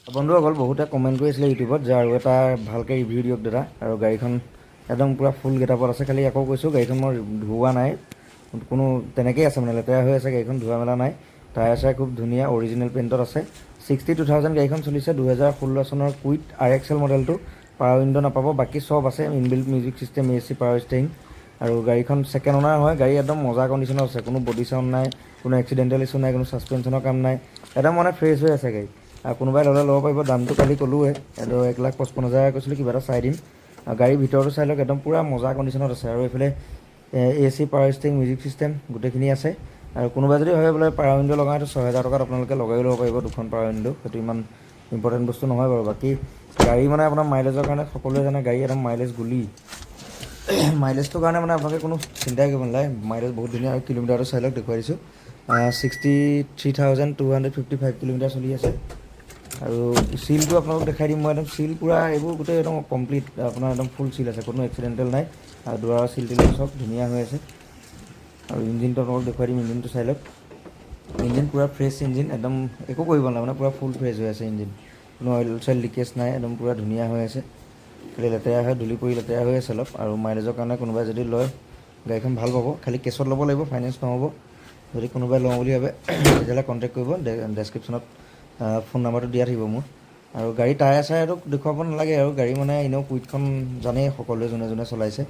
বন্ধুসকল, বহুতে কমেণ্ট কৰি আছিলে ইউটিউবত যে আৰু এটা ভালকৈ ৰিভিউ দিয়ক দাদা। আৰু গাড়ীখন একদম পূৰা ফুল গেটআপত আছে। খালি আকৌ কৈছোঁ, গাড়ীখন মই ধোৱা নাই কোনো, তেনেকেই আছে, মানে লেতেৰা হৈ আছে গাড়ীখন, ধোৱা মেলা নাই। টায়াৰ চায়াৰ খুব ধুনীয়া, অৰিজিনেল পেইণ্টত আছে। 62,000 গাড়ীখন চলিছে। 2016 চনৰ কুইড আৰ এক্স এল মডেলটো। পাৱাৰ উইণ্ড' নাপাব, বাকী চব আছে, inbuilt music system, AC, power steering। আৰু গাড়ীখন ছেকেণ্ড অনাৰ হয়। গাড়ী একদম মজা কণ্ডিশ্যনত আছে, কোনো বডি চাউণ্ড নাই, কোনো এক্সিডেণ্টেল ইছ্যু নাই, কোনো ছাছপেনশ্যনৰ কাম নাই, একদম মানে ফ্ৰেছ হৈ আছে গাড়ী। আৰু কোনোবাই ল'লে ল'ব পাৰিব। দামটো কালি ক'লোৱে, এইটো 1,55,000 কৈছিলোঁ, কিবা এটা চাই দিম। আৰু গাড়ীৰ ভিতৰতো চাই লওক, একদম পূৰা মজা কণ্ডিশ্যনত আছে। আৰু এইফালে AC, power steering, music system গোটেইখিনি আছে। আৰু কোনোবাই যদি ভাবে বোলে পাৱাৰ উইণ্ড' লগাওঁ, সেইটো 6000 টকাত আপোনালোকে লগাইও ল'ব পাৰিব দুখন পাৱাৰ উইণ্ড'। সেইটো ইমান ইম্পৰ্টেণ্ট বস্তু নহয় বাৰু। বাকী গাড়ী মানে আপোনাৰ মাইলেজৰ কাৰণে সকলোৱে জানে, গাড়ী একদম মাইলেজ গুলি। মাইলেজটোৰ কাৰণে মানে আপোনালোকে কোনো চিন্তাই কৰিব নালাগে, মাইলেজ বহুত ধুনীয়া। আৰু কিলোমিটাৰটো চাই লওক, দেখুৱাই দিছোঁ, 63,255 kilometre চলি আছে। আৰু চিলটো আপোনালোকক দেখাই দিম মই, একদম চিল পূৰা এইবোৰ গোটেই একদম কমপ্লিট, আপোনাৰ একদম ফুল চিল আছে, কোনো এক্সিডেণ্টেল নাই। আৰু দুৱাৰৰ চিল তিল চব ধুনীয়া হৈ আছে। আৰু ইঞ্জিনটো আপোনালোকক দেখুৱাই দিম, ইঞ্জিনটো চাই লওক। ইঞ্জিন পূৰা ফ্ৰেছ ইঞ্জিন, একদম একো কৰিব নালাগে, মানে পূৰা ফুল ফ্ৰেছ হৈ আছে ইঞ্জিন। কোনো অইল চইল লিকেজ নাই, একদম পূৰা ধুনীয়া হৈ আছে। খালি লেতেৰা হৈ ধূলি পৰি লেতেৰা হৈ আছে অলপ। আৰু মাইলেজৰ কাৰণে কোনোবাই যদি লয়, গাড়ীখন ভাল পাব। খালি কেছত ল'ব লাগিব, ফাইনেন্স নহ'ব। যদি কোনোবাই লওঁ বুলি ভাবে, তেতিয়াহ'লে কণ্টেক্ট কৰিব। ডেছক্ৰিপশ্যনত ফোন নাম্বাৰটো দিয়া থাকিব মোৰ। আৰু গাড়ী টায়াৰ চায়াৰটো দেখুৱাব নালাগে। আৰু গাড়ী মানে এনেও কুইডখন জানেই সকলোৱে, যোনে যোনে চলাইছে,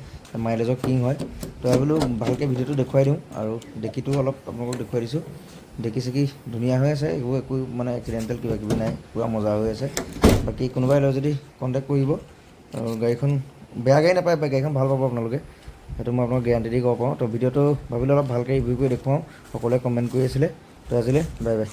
মাইলেজৰ কিং হয়। তো বোলো ভালকৈ ভিডিঅ'টো দেখুৱাই দিওঁ। আৰু ডিকিটো অলপ আপোনালোকক দেখুৱাই দিছোঁ। ডিকি চিকি ধুনীয়া হৈ আছে, একো একো মানে এক্সিডেণ্টেল কিবা কিবি নাই, পূৰা মজা হৈ আছে। বাকী কোনোবাই লয় যদি কণ্টেক্ট কৰিব। আৰু গাড়ীখন বেয়া গাড়ী নাপায়, গাড়ীখন ভাল পাব আপোনালোকে, সেইটো মই আপোনাক গেৰাণ্টি দি ক'ব পাৰোঁ। তো ভিডিঅ'টো ভাবিলোঁ অলপ ভালকৈ ৰিভিউ কৰি দেখুৱাওঁ, সকলোৱে কমেণ্ট কৰি আছিলে। তো আজিলৈ বাই বাই।